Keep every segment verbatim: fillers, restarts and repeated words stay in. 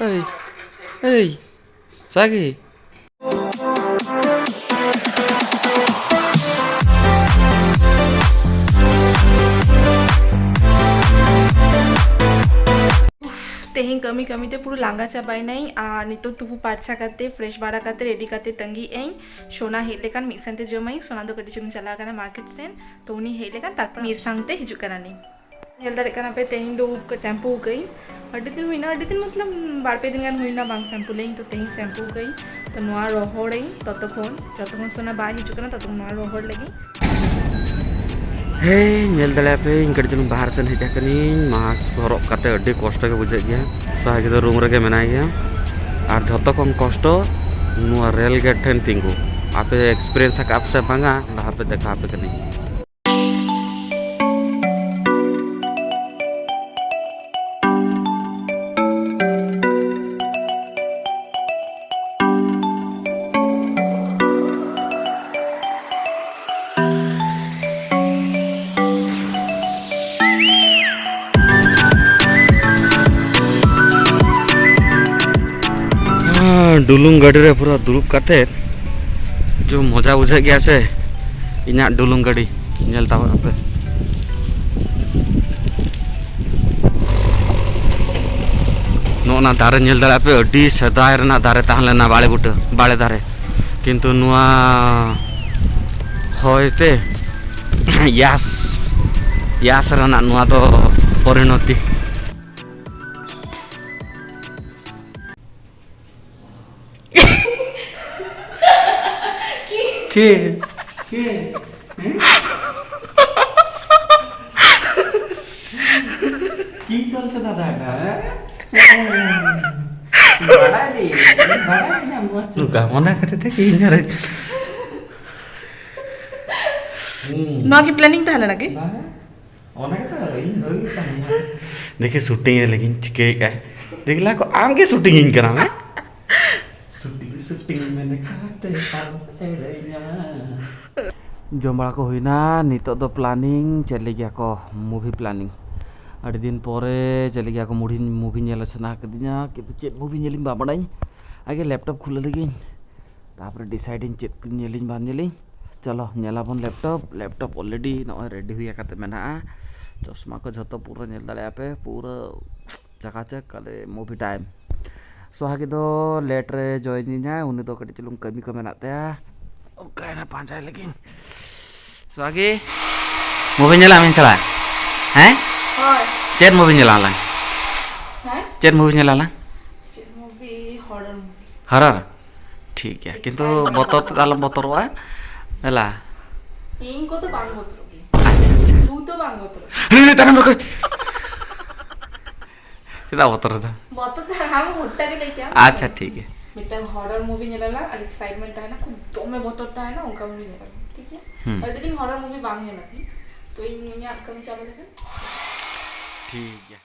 ᱮᱭ, ᱮᱭ, ᱥᱟᱜᱮ᱾ ᱛᱮᱦᱮᱧ ᱠᱟᱹᱢᱤ ᱠᱟᱹᱢᱤ ᱛᱮ ᱯᱩᱨᱟᱹ ᱞᱟᱸᱜᱟ ᱪᱟᱵᱟᱭᱮᱱᱟᱹᱧ᱾ ᱟᱨ ᱱᱤᱛᱚᱜ ᱛᱩᱯᱩ ᱯᱟᱨᱪᱷᱟ ᱠᱟᱛᱮ, ᱯᱷᱨᱮᱥ ᱵᱟᱲᱟ ᱠᱟᱛᱮ, ᱨᱮᱰᱤ ᱠᱟᱛᱮ ᱛᱟᱺᱜᱤᱭᱮᱫ ᱟᱹᱧ᱾ ᱥᱳᱱᱟ ᱦᱮᱡ ᱞᱮᱠᱷᱟᱱ ᱢᱤᱫ ᱥᱟᱶᱛᱮ ᱡᱚᱢᱟᱹᱧ᱾ ᱥᱳᱱᱟ ᱫᱚ ᱠᱟᱹᱴᱤᱡ ᱪᱩᱞᱩᱝ ᱪᱟᱞᱟᱣ ᱠᱟᱱᱟ ᱢᱟᱨᱠᱮᱴ ᱥᱮᱱ, ᱛᱚ ᱩᱱᱤ ᱦᱮᱡ ᱞᱮᱠᱷᱟᱱ ᱛᱟᱨᱯᱚᱨ ᱢᱤᱫ ᱥᱟᱶᱛᱮ ᱦᱤᱡᱩᱜ ᱠᱟᱱᱟᱞᱤᱧ᱾ ᱧᱮᱞ ᱫᱟᱲᱮᱭᱟᱜ ᱠᱟᱱᱟ ᱯᱮ, ᱛᱮᱦᱮᱧ ᱫᱚ ᱩᱵ ᱠᱚ ᱥᱮᱢᱯᱩ ᱟᱠᱟᱫᱟᱹᱧ᱾ ᱟᱹᱰᱤ ᱫᱤᱱ ᱦᱩᱭᱱᱟ, ᱟᱹᱰᱤ ᱫᱤᱱ ᱢᱚᱛᱞᱚᱵ ᱵᱟᱨ ᱯᱮ ᱫᱤᱱ ᱜᱟᱱ ᱦᱩᱭᱱᱟ ᱵᱟᱝ ᱥᱮᱢᱯᱩ ᱞᱮᱫᱟᱹᱧ᱾ ᱛᱚ ᱛᱮᱦᱮᱧ ᱥᱮᱢᱯᱩ ᱟᱠᱟᱫᱟᱹᱧ᱾ ᱛᱚ ᱱᱚᱣᱟ ᱨᱚᱦᱚᱲᱟᱹᱧ, ᱛᱚᱛᱚᱠᱷᱚᱱ, ᱡᱚᱛᱚᱠᱷᱚᱱ ᱥᱳᱱᱟ ᱵᱟᱭ ᱦᱤᱡᱩᱜ ᱠᱟᱱᱟ, ᱛᱚᱛᱚᱠᱷᱚᱱ ᱱᱚᱣᱟ ᱨᱚᱦᱚᱲ ᱞᱟᱹᱜᱤᱫ᱾ ᱦᱮᱸ, ᱧᱮᱞ ᱫᱟᱲᱮᱭᱟᱜ ᱯᱮ, ᱤᱧ ᱠᱟᱹᱴᱤᱡ ᱪᱩᱞᱩᱝ ᱵᱟᱦᱨᱮ ᱥᱮᱱ ᱦᱮᱡ ᱟᱠᱟᱱᱟᱹᱧ᱾ ᱢᱟᱥᱠ ᱦᱚᱨᱚᱜ ᱠᱟᱛᱮ ᱟᱹᱰᱤ ᱠᱚᱥᱴᱚ ᱜᱮ ᱵᱩᱡᱷᱟᱹᱜ ᱜᱮᱭᱟ᱾ ᱥᱟᱦᱟ ᱜᱮ ᱫᱚ ᱨᱩᱢ ᱨᱮᱜᱮ ᱢᱮᱱᱟᱭ ᱜᱮᱭᱟ᱾ ᱟᱨ ᱡᱷᱚᱛᱚ ᱠᱷᱚᱱ ᱠᱚᱥᱴᱚ ᱱᱚᱣᱟ ᱨᱮᱞ ᱜᱮᱴ ᱴᱷᱮᱱ ᱛᱤᱸᱜᱩ᱾ ᱟᱯᱮ ᱮᱠᱥᱯᱤᱨᱤᱭᱮᱱᱥ ᱟᱠᱟᱫ ᱯᱮ ᱥᱮ ᱵᱟᱝᱟ, ᱞᱟᱦᱟ ᱯᱮ ᱫᱮᱠᱷᱟᱣ ᱟᱯᱮ ᱠᱟᱹᱱᱟᱹᱧ᱾ ᱰᱩᱞᱩᱝ ᱜᱟᱹᱰᱤ ᱨᱮ ᱯᱩᱨᱟᱹ ᱫᱩᱲᱩᱵ ᱠᱟᱛᱮᱫ ᱡᱚ ᱢᱚᱡᱟ ᱵᱩᱡᱷᱟᱹᱜ ᱜᱮᱭᱟ ᱥᱮ᱾ ᱤᱧᱟᱹᱜ ᱰᱩᱞᱩᱝ ᱜᱟᱹᱰᱤ ᱧᱮᱞ ᱛᱟᱵᱚᱱ ᱯᱮ᱾ ᱱᱚᱜᱼᱚ ᱱᱟ ᱫᱟᱨᱮ ᱧᱮᱞ ᱫᱟᱲᱮᱭᱟᱜ ᱯᱮ, ᱟᱹᱰᱤ ᱥᱮᱫᱟᱭ ᱨᱮᱱᱟᱜ ᱫᱟᱨᱮ ᱛᱟᱦᱮᱸ ᱞᱮᱱᱟ, ᱵᱟᱲᱮ ᱵᱩᱴᱟᱹ, ᱵᱟᱲᱮ ᱫᱟᱨᱮ᱾ ᱠᱤᱱᱛᱩ ᱱᱚᱣᱟ ᱦᱚᱭ ᱛᱮ ᱭᱟᱥ, ᱭᱟᱥ ᱨᱮᱱᱟᱜ ᱱᱚᱣᱟ ᱫᱚ ᱯᱚᱨᱤᱱᱚᱛᱤ᱾ ᱪᱮᱫ? ᱪᱮᱫ? ᱦᱮᱸ? কি চলছে দাদা এটা, হ্যাঁ? ᱵᱟᱲᱟᱭ ᱫᱤᱧ, ᱵᱟᱲᱟᱭ ᱧᱟᱢ ᱱᱚᱣᱟ ᱪᱮᱫ? ᱱᱚᱝᱠᱟ ᱚᱱᱟ ᱠᱷᱟᱹᱛᱤᱨ ᱛᱮ ᱤᱧ ᱟᱨ ᱦᱩᱸ᱾ ᱱᱚᱣᱟ ᱠᱤ planning ᱛᱟᱦᱮᱸ ᱞᱮᱱᱟ ᱠᱤ? ᱵᱟᱝᱟ᱾ ᱚᱱᱟ ᱜᱮᱛᱚ ᱤᱧ ᱵᱷᱟᱹᱵᱤᱭᱮᱫ ᱠᱟᱱ ᱜᱮᱭᱟ᱾ ᱫᱮᱠᱷᱮ ᱥᱩᱴᱤᱝ ᱮ ᱞᱟᱹᱜᱤᱫ ᱪᱤᱠᱟᱹᱭᱮᱫ ᱟᱭ᱾ ᱫᱮᱠᱷ ᱞᱟᱠᱚ ᱟᱢ ᱜᱮ ᱥᱩᱴᱤᱝ ᱤᱧ ᱠᱟᱱᱟ ᱦᱮᱸ? ᱥᱩᱴᱤᱝ, ᱥᱩᱴᱤᱝ ᱢᱮᱱ ᱠᱟᱛᱮ ᱟᱢ ᱮᱲᱮᱧᱟ᱾ ᱡᱚᱢ ᱵᱟᱲᱟ ᱠᱚ ᱦᱩᱭᱱᱟ, ᱱᱤᱛᱚᱜ ᱫᱚ planning ᱪᱮᱫ ᱞᱟᱹᱭ ᱜᱮᱭᱟ ᱠᱚ, movie planning᱾ ᱟᱹᱰᱤ ᱫᱤᱱ ᱯᱚᱨᱮ ᱪᱮᱫ ᱞᱟᱹᱜᱤᱫ ᱟᱠᱚ movie, movie ᱧᱮᱞ ᱥᱟᱱᱟ ᱠᱟᱫᱤᱧᱟ, ᱠᱤᱱᱛᱩ ᱪᱮᱫ movie ᱧᱮᱞᱤᱧ ᱵᱟᱝ ᱵᱟᱰᱟᱭᱟᱹᱧ᱾ ᱟᱜᱮ laptop ᱠᱷᱩᱞᱟᱹ ᱞᱮᱜᱤᱧ, ᱛᱟᱯᱚᱨᱮ decide ᱤᱧ ᱪᱮᱫ ᱠᱚ ᱧᱮᱞᱤᱧ ᱵᱟᱝ ᱧᱮᱞᱤᱧ᱾ ᱪᱚᱞᱚ ᱧᱮᱞᱟᱵᱚᱱ laptop᱾ Laptop already ᱱᱚᱜᱼᱚᱭ ready ᱦᱩᱭ ᱠᱟᱛᱮ ᱢᱮᱱᱟᱜᱼᱟ᱾ ᱪᱚᱥᱢᱟ ᱠᱚ ᱡᱷᱚᱛᱚ ᱯᱩᱨᱟᱹ ᱧᱮᱞ ᱫᱟᱲᱮᱭᱟᱜᱼᱟ ᱯᱮ, ᱯᱩᱨᱟᱹ ᱪᱟᱠᱟᱪᱟᱠ ᱠᱟᱞᱮ movie time᱾ ᱥᱚᱦᱟᱜᱤ ᱫᱚ late ᱨᱮ join ᱤᱧᱟᱭ, ᱩᱱᱤ ᱫᱚ ᱠᱟᱹᱴᱤᱡ ᱪᱩᱞᱩᱝ ᱠᱟᱹᱢᱤ ᱠᱚ ᱢᱮᱱᱟᱜ ᱛᱟᱭᱟ᱾ ᱚᱠᱟᱭᱮᱱᱟ ᱯᱟᱸᱡᱟᱭ ᱞᱟᱹᱜᱤᱫ᱾ ᱥᱚᱦᱟᱜᱤ, movie ᱧᱮᱞᱟᱢ ᱤᱧ ᱥᱟᱞᱟᱜ? ᱦᱮᱸ? ᱦᱳᱭ᱾ ᱪᱮᱫ movie ᱧᱮᱞᱟᱢ ᱞᱟᱝ? ᱦᱮᱸ? ᱪᱮᱫ movie ᱧᱮᱞᱟᱢ ᱞᱟᱝ? ᱪᱮᱫ movie? Horror movie᱾ Horror? ᱴᱷᱤᱠ ᱜᱮᱭᱟ, ᱠᱤᱱᱛᱩ excitement᱾ ᱵᱚᱛᱚᱨ ᱛᱮᱫᱚ ᱟᱞᱚᱢ ᱵᱚᱛᱚᱨᱚᱜᱼᱟ᱾ ᱦᱮᱞᱟ᱾ ᱤᱧ ᱠᱚᱫᱚ ᱵᱟᱝ ᱵᱚᱛᱚᱨᱚᱜ ᱜᱮᱭᱟ᱾ ᱟᱪᱪᱷᱟ, ᱟᱪᱪᱷᱟ᱾ ᱵᱷᱩᱛ ᱫᱚ ᱵᱟᱝ ᱵᱚᱛᱚᱨᱚᱜ ᱜᱮᱭᱟ᱾ ᱱᱩᱭ, ᱱᱩᱭ, ᱛᱟᱭᱱᱚᱢ ᱨᱮ ᱚᱠᱚᱭ? ᱪᱮᱫᱟᱜ ᱵᱚᱛᱚᱨ ᱫᱚ? ᱵᱚᱛᱚᱨ ᱫᱚ ᱟᱢ ᱦᱩᱴ ᱠᱟᱛᱮ ᱞᱟᱹᱭ ᱠᱮᱜᱼᱟᱢ᱾ ᱟᱪᱪᱷᱟ, ᱴᱷᱤᱠ ᱜᱮᱭᱟ᱾ ᱢᱤᱫᱴᱟᱝ horror movie ᱧᱮᱞ ᱟᱞᱟᱝ, ᱟᱹᱰᱤ excitement ᱛᱟᱦᱮᱱᱟ, ᱠᱷᱩᱵ ᱫᱚᱢᱮ ᱵᱚᱛᱚᱨ ᱛᱟᱦᱮᱱᱟ, ᱚᱱᱠᱟ movie ᱧᱮᱞ ᱟᱞᱟᱝ, ᱴᱷᱤᱠ ᱜᱮᱭᱟ? ᱦᱩᱸ᱾ ᱟᱹᱰᱤ ᱫᱤᱱ horror movie ᱵᱟᱝ ᱧᱮᱞ ᱟᱠᱟᱱᱟ, ᱛᱚ ᱤᱧ ᱤᱧᱟᱹᱜ ᱠᱟᱹᱢᱤ ᱪᱟᱵᱟ ᱞᱮᱠᱷᱟᱱ᱾ ᱴᱷᱤᱠ ᱜᱮᱭᱟ᱾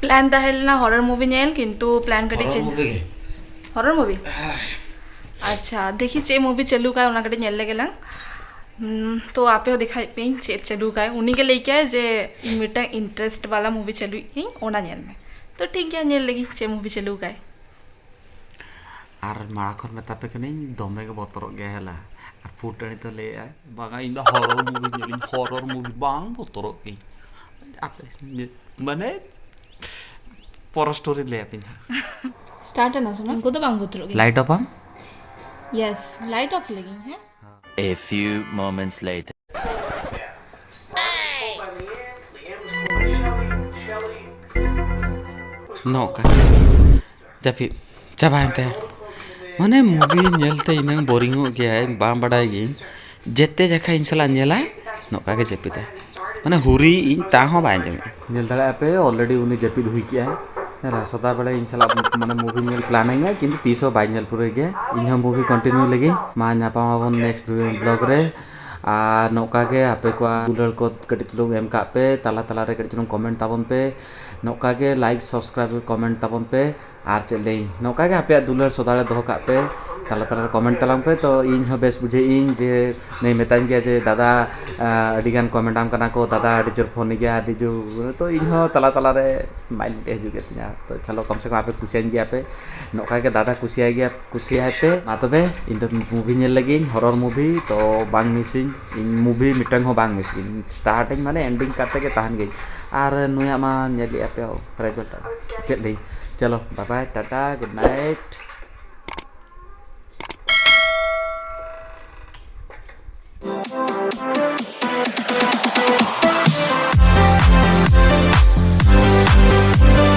Plan ᱛᱟᱦᱮᱸ ᱞᱮᱱᱟ horror movie ᱧᱮᱞ, ᱠᱤᱱᱛᱩ plan ᱠᱟᱹᱴᱤᱡ horror change᱾ Movie ᱜᱮ᱾ Horror movie? ᱟᱪᱪᱷᱟ, ᱫᱮᱠᱷᱤ ᱪᱮᱫ movie ᱪᱟᱹᱞᱩ ᱠᱟᱭ, ᱚᱱᱟ ᱠᱟᱹᱴᱤᱡ ᱧᱮᱞ ᱞᱮᱜᱮ ᱞᱟᱝ᱾ ᱦᱩᱸ, ᱛᱚ ᱟᱯᱮ ᱦᱚᱸ ᱫᱮᱠᱷᱟᱭ ᱯᱮ ᱪᱮᱫ ᱪᱟᱹᱞᱩ ᱠᱟᱭ᱾ ᱩᱱᱤ ᱜᱮ ᱞᱟᱹᱭ ᱠᱮᱜᱼᱟᱭ ᱡᱮ ᱤᱧ ᱢᱤᱫᱴᱟᱝ interest ᱵᱟᱞᱟ movie ᱪᱟᱹᱞᱩᱭᱮᱫ ᱜᱤᱭᱟᱹᱧ, ᱚᱱᱟ ᱧᱮᱞ ᱢᱮ᱾ ᱛᱚ ᱴᱷᱤᱠ ᱜᱮᱭᱟ, ᱧᱮᱞ ᱞᱮᱜᱤᱧ ᱪᱮᱫ movie ᱪᱟᱹᱞᱩ ᱠᱟᱭ᱾ ᱟᱨ ᱢᱟᱲᱟᱝ ᱠᱷᱚᱱ ᱢᱮᱛᱟ ᱯᱮ ᱠᱟᱹᱱᱟᱹᱧ, ᱫᱚᱢᱮ ᱜᱮ ᱵᱚᱛᱚᱨᱚᱜ ᱜᱮᱭᱟ, ᱦᱮᱞᱟ᱾ ᱯᱷᱩᱴᱟᱹᱱᱤ ᱛᱮ ᱞᱟᱹᱭᱮᱫᱼᱟᱭ, "ᱵᱟᱝᱟ, ᱤᱧ ᱫᱚ ᱦᱚᱨᱚᱨ ᱢᱩᱵᱷᱤ ᱧᱮᱞᱤᱧ, ᱦᱚᱨᱚᱨ ᱢᱩᱵᱷᱤ ᱵᱟᱝ ᱵᱚᱛᱚᱨᱚᱜ ᱜᱤᱧ᱾ ᱟᱯᱮ ᱢᱟᱱᱮ ᱯᱚᱨ ᱥᱴᱳᱨᱤ ᱞᱟᱹᱭ ᱟᱯᱮᱧ ᱦᱟᱸᱜ᱾ ᱥᱴᱟᱨᱴ ᱮᱱᱟ ᱥᱮ ᱵᱟᱝ? ᱩᱱᱠᱩ ᱫᱚ ᱵᱟᱝ ᱵᱚᱛᱚᱨᱚᱜ ᱜᱮᱭᱟ᱾ ᱞᱟᱭᱤᱴ ᱚᱯᱷ ᱟᱢ?" ᱭᱮᱥ, ᱞᱟᱭᱤᱴ ᱚᱯᱷ ᱞᱮᱜᱤᱧ, ᱦᱮᱸ᱾ A few moments later. ᱱᱚᱝᱠᱟ ᱡᱟᱹᱯᱤᱫ ᱪᱟᱵᱟᱭᱮᱱ ᱛᱟᱭᱟ᱾ ᱢᱟᱱᱮ ᱢᱩᱵᱷᱤ ᱧᱮᱞᱛᱮ ᱤᱱᱟᱹᱝ ᱵᱳᱨᱤᱝᱚᱜ ᱜᱮᱭᱟᱭ, ᱵᱟᱝ ᱵᱟᱰᱟᱭ ᱜᱤᱭᱟᱹᱧ᱾ ᱡᱮᱛᱮ ᱡᱟᱠᱷᱟ ᱤᱧ ᱥᱟᱞᱟᱜ ᱧᱮᱞᱟᱭ, ᱱᱚᱝᱠᱟ ᱜᱮ ᱡᱟᱹᱯᱤᱫᱟᱭ᱾ ᱢᱟᱱᱮ ᱦᱩᱨᱤ ᱤᱧ ᱛᱟ ᱦᱚᱸ ᱵᱟᱭ ᱟᱸᱡᱚᱢᱮᱫᱼᱟ᱾ ᱧᱮᱞ ᱫᱟᱲᱮᱭᱟᱜᱼᱟ ᱯᱮ, ᱚᱞᱨᱮᱰᱤ ᱩᱱᱤ ᱡᱟᱹᱯᱤᱫ ᱦᱩᱭ ᱠᱮᱜᱼᱟᱭ᱾ ᱧᱮᱞᱟ, ᱥᱚᱫᱟ ᱵᱮᱲᱟ ᱤᱧ ᱥᱟᱞᱟᱜ ᱢᱟᱱᱮ ᱢᱩᱵᱷᱤ ᱧᱮᱞ ᱯᱞᱟᱱᱤᱝ ᱟᱭ, ᱠᱤᱱᱛᱩ ᱛᱤᱥ ᱦᱚᱸ ᱵᱟᱭ ᱧᱮᱞ ᱯᱩᱨᱟᱹᱭ ᱜᱮᱭᱟ᱾ ᱤᱧ ᱦᱚᱸ ᱢᱩᱵᱷᱤ ᱠᱚᱱᱴᱤᱱᱤᱭᱩ ᱞᱟᱹᱜᱤᱫ᱾ ᱢᱟ ᱧᱟᱯᱟᱢ ᱟᱵᱚᱱ ᱱᱮᱠᱥᱴ ᱵᱞᱚᱜ ᱨᱮ᱾ ᱟᱨ ᱱᱚᱝᱠᱟ ᱜᱮ ᱟᱯᱮ ᱠᱚᱣᱟᱜ ᱫᱩᱞᱟᱹᱲ ᱠᱚ ᱠᱟᱹᱴᱤᱡ ᱪᱩᱞᱩᱝ ᱮᱢ ᱠᱟᱜ ᱯᱮ, ᱛᱟᱞᱟ ᱛᱟᱞᱟ ᱨᱮ ᱠᱟᱹᱴᱤᱡ ᱪᱩᱞᱩᱝ ᱠᱚᱢᱮᱱᱴ ᱛᱟᱵᱚᱱ ᱯᱮ᱾ ᱱᱚᱝᱠᱟ ᱜᱮ ᱞᱟᱭᱤᱠ, ᱥᱟᱵᱥᱠᱨᱟᱭᱤᱵ, ᱠᱚᱢᱮᱱᱴ ᱛᱟᱵᱚᱱ ᱯᱮ᱾ ᱟᱨ ᱪᱮᱫ ᱞᱟᱹᱭ, ᱱᱚᱝᱠᱟ ᱜᱮ ᱟᱯᱮᱭᱟᱜ ᱫᱩᱞᱟᱹᱲ ᱥᱚᱫᱟ ᱨᱮ ᱫᱚᱦᱚ ᱠᱟᱜ ᱯᱮ, ᱛᱟᱞᱟ ᱛᱟᱞᱟ ᱨᱮ ᱠᱚᱢᱮᱱᱴ ᱛᱟᱞᱟᱝ ᱯᱮ᱾ ᱛᱚ ᱤᱧ ᱦᱚᱸ ᱵᱮᱥ ᱵᱩᱡᱷᱟᱹᱜ ᱤᱧ ᱡᱮ ᱱᱩᱭ ᱢᱮᱛᱟᱧ ᱜᱮᱭᱟ ᱡᱮ, "ᱫᱟᱫᱟ, ᱟᱹᱰᱤ ᱜᱟᱱ ᱠᱚᱢᱮᱱᱴ ᱟᱢ ᱠᱟᱱᱟ ᱠᱚ, ᱫᱟᱫᱟ ᱟᱹᱰᱤ ᱡᱳᱨ ᱯᱷᱳᱱ ᱜᱮᱭᱟ, ᱟᱹᱰᱤ ᱡᱳᱨ", ᱛᱚ ᱤᱧ ᱦᱚᱸ ᱛᱟᱞᱟ ᱛᱟᱞᱟ ᱨᱮ ᱢᱟᱭᱤᱱᱰ ᱦᱤᱡᱩᱜ ᱜᱮ ᱛᱤᱧᱟ᱾ ᱛᱚ ᱪᱚᱞᱚ, ᱠᱚᱢ ᱥᱮ ᱠᱚᱢ ᱟᱯᱮ ᱠᱩᱥᱤᱭᱟᱹᱧ ᱜᱮᱭᱟ ᱯᱮ, ᱱᱚᱝᱠᱟ ᱜᱮ ᱫᱟᱫᱟ ᱠᱩᱥᱤᱭᱟᱭ ᱜᱮᱭᱟ, ᱠᱩᱥᱤᱭᱟᱭ ᱯᱮ᱾ ᱢᱟ ᱛᱚᱵᱮ, ᱤᱧ ᱫᱚ ᱢᱩᱵᱷᱤ ᱧᱮᱞ ᱞᱟᱹᱜᱤᱫ ᱤᱧ, ᱦᱚᱨᱚᱨ ᱢᱩᱵᱷᱤ, ᱛᱚ ᱵᱟᱝ ᱢᱤᱥᱤᱧ, ᱤᱧ ᱢᱩᱵᱷᱤ ᱢᱤᱫᱴᱟᱝ ᱦᱚᱸ ᱵᱟᱝ ᱢᱤᱥᱤᱧ, ᱥᱴᱟᱨᱴᱤᱝ ᱢᱟᱱᱮ ᱮᱱᱰᱤᱝ ᱠᱟᱛᱮ ᱜᱮ ᱛᱟᱦᱮᱱ ᱜᱮ᱾ ᱟᱨ ᱱᱩᱭᱟᱜ ᱢᱟ ᱧᱮᱞ ᱞᱮᱜᱼᱟ ᱯᱮ ᱨᱮᱡᱟᱞᱴ, ᱪᱮᱫ ᱞᱟᱹᱭ, ᱪᱚᱞᱚ, ᱵᱟᱭ ᱵᱟᱭ, ᱴᱟᱴᱟ, ᱜᱩᱰ ᱱᱟᱭᱤᱴ᱾